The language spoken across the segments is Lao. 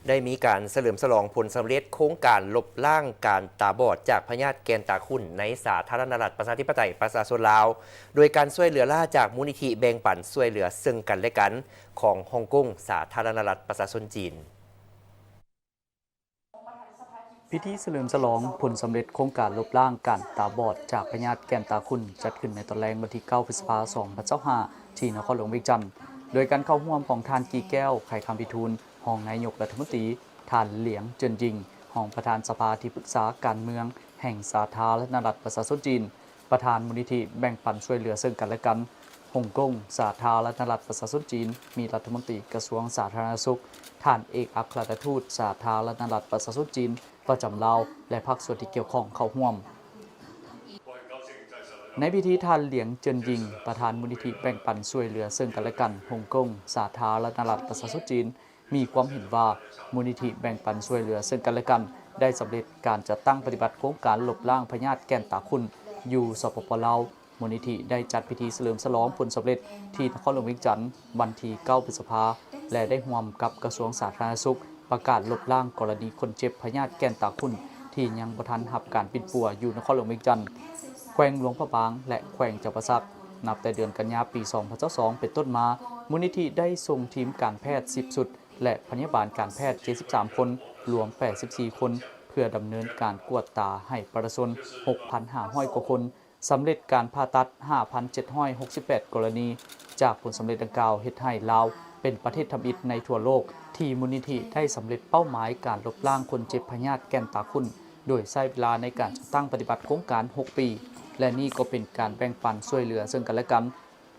ໄດ້ມີການສະເຫຼີມສະຫຼອງຜົນສຳເລັດໂຄງການລົບລ້າງການຕາບອດຈາກພະຍາດແກ່ນຕາຂຸ້ນໃນສາທາລະນະລັດປະຊາທິປະໄຕປະຊາຊົນລາວ ໂດຍການຊ່ວຍເຫຼືອລ້າຈາກມູນນິທິແບ່ງປັນຊ່ວຍເຫຼືອເຊິ່ງກັນແລະກັນຂອງຮົງກົງສາທາລະນະລັດປະຊາຊົນຈີນ. ພິທີສະເຫຼີມສະຫຼອງຜົນສຳເລັດໂຄງການລົບລ້າງການຕາບອດຈາກພະຍາດແກ່ນຕາຂຸ້ນ ຈັດຂຶ້ນໃນຕອນແລງວັນທີເກົ້າ ພຶດສະພາ ສອງພັນຊາວຫ້າ ທີ່ນະຄອນຫຼວງວຽງຈັນ ໂດຍການເຂົ້າຮ່ວມຂອງທ່ານ ກີແກ້ວ ໄຂຄຳພິທູນ ຮອງນາຍົກລັດຖະມົນຕີ, ທ່ານ ຫຼຽງ ເຈີນຢິງ ຮອງປະທານສະພາທີ່ປຶກສາການເມືອງແຫ່ງສາທາລະນະລັດປະຊາຊົນຈີນ, ປະທານມູນນິທິແບ່ງປັນຊ່ວຍເຫຼືອເຊິ່ງກັນແລະກັນຮົງກົງສາທາລະນະລັດປະຊາຊົນຈີນ, ມີລັດຖະມົນຕີກະຊວງສາທາລະນະສຸກ, ທ່ານເອກອັກຄະລັດຖະທູດສາທາລະນະລັດປະຊາຊົນຈີນປະຈຳລາວ ແລະ ພາກສ່ວນທີ່ກ່ຽວຂ້ອງເຂົ້າຮ່ວມ. ໃນພິທີ ທ່ານ ຫຼຽງ ເຈີນຢິງ ປະທານມູນນິທິແບ່ງປັນຊ່ວຍເຫຼືອເຊິ່ງກັນແລະກັນຮົງກົງສາທາລະນະລັດປະຊາຊົນຈີນ ມີຄວາມເຫັນວ່າ ມູນນິທິແບ່ງປັນຊ່ວຍເຫຼືອເຊິ່ງກັນແລະກັນ ໄດ້ສຳເລັດການຈັດຕັ້ງປະຕິບັດໂຄງການລົບລ້າງພະຍາດແກ່ນຕາຂຸ້ນຢູ່ ສປປ ລາວ. ມູນນິທິໄດ້ຈັດພິທີສະເຫຼີມສະຫຼອງຜົນສຳເລັດທີ່ນະຄອນຫຼວງວຽງຈັນ ວັນທີເກົ້າ ພຶດສະພາ ແລະ ໄດ້ຮ່ວມກັບກະຊວງສາທາລະນະສຸກ ປະກາດລົບລ້າງກໍລະນີຄົນເຈັບພະຍາດແກ່ນຕາຂຸ້ນທີ່ຍັງບໍ່ທັນຮັບການປິ່ນປົວຢູ່ນະຄອນຫຼວງວຽງຈັນ, ແຂວງຫຼວງພະບາງ ແລະ ແຂວງຈຳປາສັກ. ນັບແຕ່ເດືອນກັນຍາ ປີສອງພັນຊາວສອງ ເປັນຕົ້ນມາ, ມູນນິທິໄດ້ສົ່ງທີມການແພດ ສິບ ຊຸດ ແລະ ພະຍາບານການແພດ ເຈັດສິບສາມ ຄົນ, ລວມ ແປດສິບສີ່ ຄົນ ເພື່ອດຳເນີນການກວດຕາໃຫ້ປະຊາຊົນ ຫົກພັນຫ້າຮ້ອຍ ກວ່າຄົນ, ສຳເລັດການຜ່າຕັດ ຫ້າພັນເຈັດຮ້ອຍຫົກສິບແປດ ກໍລະນີ. ຈາກຜົນສຳເລັດດັ່ງກ່າວ ເຮັດໃຫ້ລາວເປັນປະເທດທຳອິດໃນທົ່ວໂລກ ທີ່ມູນນິທິໄດ້ສຳເລັດເປົ້າໝາຍການລົບລ້າງຄົນເຈັບພະຍາດແກ່ນຕາຂຸ້ນ ໂດຍໃຊ້ເວລາໃນການຈັດຕັ້ງປະຕິບັດໂຄງການ ຫົກ ປີ ແລະ ນີ້ກໍເປັນການແບ່ງປັນຊ່ວຍເຫຼືອເຊິ່ງກັນແລະກັນ.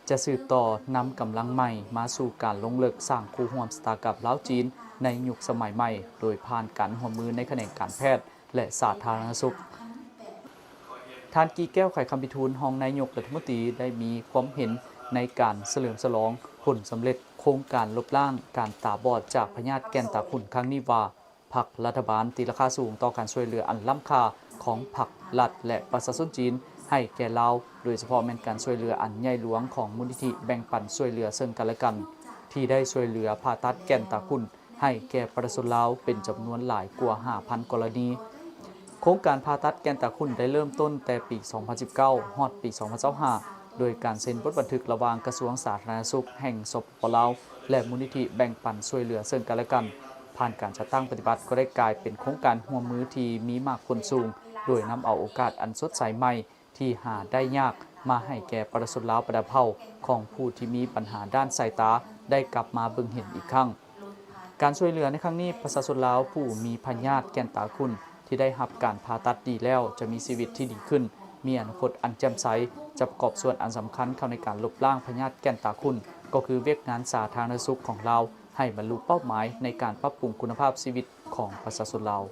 ຈະສືບຕໍ່ນຳກຳລັງໃໝ່ມາສູ່ການລົງເລິກສ້າງຄູ່ຮ່ວມຊະຕາກັບລາວ-ຈີນ ໃນຍຸກສະໄໝໃໝ່ ໂດຍຜ່ານການຮ່ວມມືໃນຂະແໜງການແພດ ແລະ ສາທາລະນະສຸກ. ທ່ານ ກີແກ້ວ ໄຂຄຳພິທູນ ຮອງນາຍົກລັດຖະມົນຕີ ໄດ້ມີຄວາມເຫັນໃນການສະເຫຼີມສະຫຼອງຜົນສຳເລັດໂຄງການລົບລ້າງການຕາບອດຈາກພະຍາດແກ່ນຕາຂຸ້ນຄັ້ງນີ້ວ່າ ພັກລັດຖະບານຕີລາຄາສູງຕໍ່ການຊ່ວຍເຫຼືອອັນລ້ຳຄ່າຂອງພັກ, ລັດ ແລະ ປະຊາຊົນຈີນໃຫ້ແກ່ລາວ, ໂດຍສະເພາະແມ່ນການຊ່ວຍເຫຼືອອັນໃຫຍ່ຫຼວງຂອງມູນນິທິແບ່ງປັນຊ່ວຍເຫຼືອເຊິ່ງກັນແລະກັນ ທີ່ໄດ້ຊ່ວຍເຫຼືອຜ່າຕັດແກ່ນຕາຂຸ້ນ ໃຫ້ແກ່ປະຊາຊົນລາວເປັນຈຳນວນຫຼາຍກວ່າ ຫ້າພັນ ກໍລະນີ. ໂຄງການຜ່າຕັດແກ່ນຕາຂຸ້ນໄດ້ເລີ່ມຕົ້ນແຕ່ປີສອງພັນສິບເກົ້າ ຮອດປີສອງພັນຊາວຫ້າ ໂດຍການເຊັນບົດບັນທຶກລະຫວ່າງກະຊວງສາທາລະນະສຸກແຫ່ງ ສປປ ລາວ ແລະ ມູນນິທິແບ່ງປັນຊ່ວຍເຫຼືອເຊິ່ງກັນແລະກັນ. ຜ່ານການຈັດຕັ້ງປະຕິບັດກໍໄດ້ກາຍເປັນໂຄງການຮ່ວມມືທີ່ມີໝາກຜົນສູງ ໂດຍນຳເອົາໂອກາດອັນສົດໃສໃໝ່ ທີ່ຫາໄດ້ຍາກມາໃຫ້ແກ່ປະຊາຊົນລາວບັນດາເຜົ່າຂອງຜູ້ທີ່ມີບັນຫາດ້ານສາຍຕາໄດ້ກັບມາເບິ່ງເຫັນອີກຄັ້ງ. ການຊ່ວຍເຫຼືອໃນຄັ້ງນີ້, ປະຊາຊົນລາວຜູ້ມີພະຍາດແກ່ນຕາຂຸ້ນທີ່ໄດ້ຮັບການຜ່າຕັດດີແລ້ວ ຈະມີຊີວິດທີ່ດີຂຶ້ນ, ມີອະນາຄົດອັນແຈ່ມໃສ, ຈະປະກອບສ່ວນອັນສຳຄັນເຂົ້າໃນການລົບລ້າງພະຍາດແກ່ນຕາຂຸ້ນ, ກໍຄືວຽກງານສາທາລະນະສຸກຂອງລາວ ໃຫ້ບັນລຸເປົ້າໝາຍໃນການປັບປຸງຄຸນນະພາບຊີວິດຂອງປະຊາຊົນລາວ.